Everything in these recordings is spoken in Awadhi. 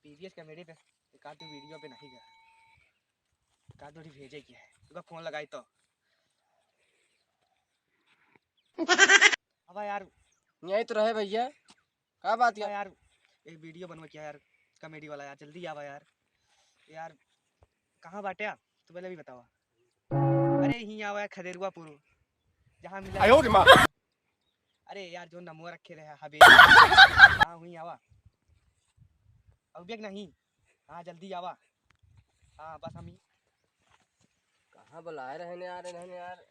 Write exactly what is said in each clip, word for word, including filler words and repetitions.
टीवीएस कॉमेडी पे एक आध वीडियो पे नहीं गया, एक आध थोड़ी भेजे की है, तुका फोन लगाई तो। अब यार, यहीं तो रहे भैया, का बात अबे यार? यार, एक वीडियो बनवा क्या यार, कॉमेडी वाला यार, जल्दी आवा यार। यार, कहाँ बाटे आप? तू पहले भी बतावा। अरे, यहीं आवा है खदेरुआ पुर, जहाँ मिला आयो रे माँ। अरे यार, जो नमो रखे रहे हबे। हाँ, वहीं आवा। अब बेग नहीं। हाँ, जल्दी आवा। हाँ, बस हम ही। कहाँ बुलाए रहे ने यार, इन्हें यार।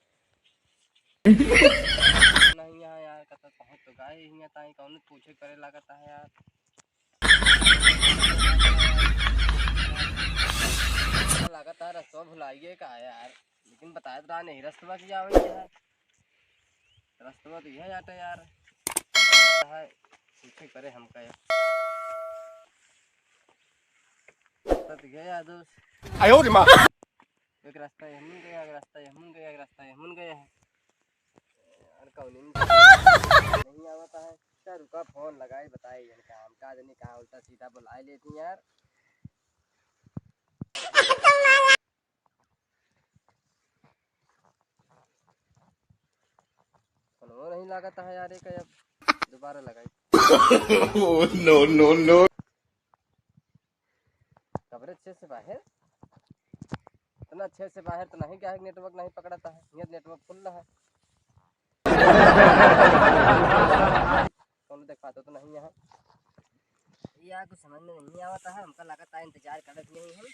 नहीं यहाँ यार, कतौ पहुँच तो गए ही, यहाँ ताई कौन पूछे करे लागत है यार। लागत है रस्तवा भुलाइए का यार, लेकिन बताए तो रहा नहीं रस्तवा की आवे है। रस्तवा तो यह जाता यार, है पूछे करे हमका यार। रास्ता तो यह यार दोस्त। आयो रे माँ। एक रास्ता ये हमन गया, एक रास्ता ये हमन गया, एक रास्ता ये हमन गया है। यार, कौन इन-, नहीं आवता है। चल, रुका, फोन लगाई, बताई इनका, हम का जानी कहाँ उल्टा सीधा बुलाई लेती यार। फोनवा नहीं लागत है यार, एक अब दोबारा लगाई। Oh, no, no, no। कवरेज छह से बाहर, इतना छह से बाहर तो नहीं क्या है, नेटवर्क नहीं पकड़ता है, ये नेटवर्क फुल रहा है। कौन देख पाते तो नहीं यहाँ। यार कुछ समझ में नहीं आवता है, हमका लागत है इंतजार करत नहीं हम।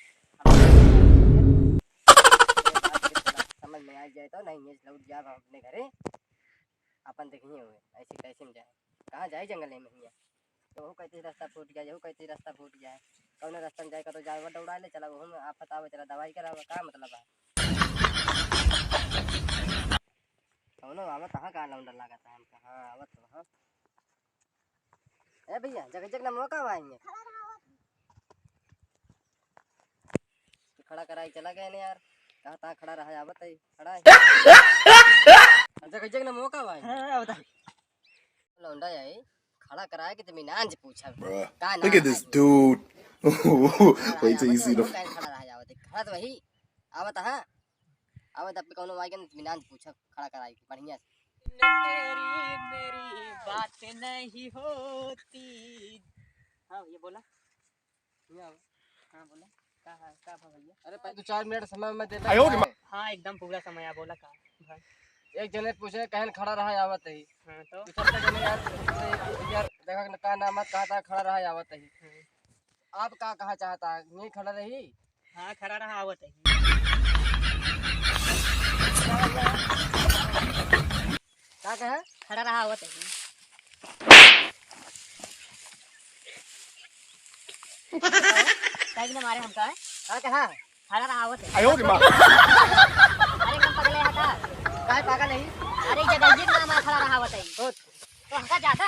समझ में आ जाए तो नहीं, ये लौट जाब हम अपने घरे, अपन देखिए हुए ऐसे कैसे में जाए, कहाँ जाए जंगल में हियाँ। तो वो कहते रास्ता फूट गया, वो कहते रास्ता फूट गया है, कौन रास्ता में जाए, कतौ जाए, वो दौड़ा ले चला, वो हम आफत आवे, चला दवाई करावे, का मतलब है? कौनो आवत, हाँ, का लौंडा लागत है हमका, हाँ, आवत हो, हाँ। ए भैया, जग जग ना मौका आएंगे। तो खड़ा कराई चला गए ने यार, कहाँ तहाँ खड़ा रहा, आवत है, खड़ा है। जग जग ना मौका आएंगे। हाँ, आवत है। लौंडा आई, खड़ा कराए के तो इत्मीनान से पूछा। Bruh, का look नाम at this है? Dude। खड़ा Wait till you see the। काहे खड़ा रहा जावत है? खड़ा तो वही, आवत है, आवत अब कौनो आएगा ना, इत्मीनान से पूछा, खड़ा कराए के, बढ़िया से। तेरी मेरी बात नहीं होती। हाँ, ये बोला। यहाँ आओ। हाँ, बोला। का है, का भा भैया? अरे, पहले दो चार मिनट समय मैं देता आयो रे माँ। हाँ, एकदम पूरा समय आ, बोला का भा। एक जने पूछे, कहन खड़ा रहा आवत ही। हाँ, तो? दूसरा जने यार, यार, देखा न का नाम है, कहा था खड़ा रहा आवत ही। हाँ। आप का कहा चाहता है, यहीं खड़ा रही? हाँ, खड़ा रहा आवत ही। का कहे? खड़ा रहा आवत ही। काहे के ना मारे हमका, है? का कहा? खड़ा रहा आवत ही। आयो रे माँ। अरे कम पगले है का? काहे पागल है? अरे जगह ये ना मार खड़ा रहा आवत ही। तो हमका ज्यादा?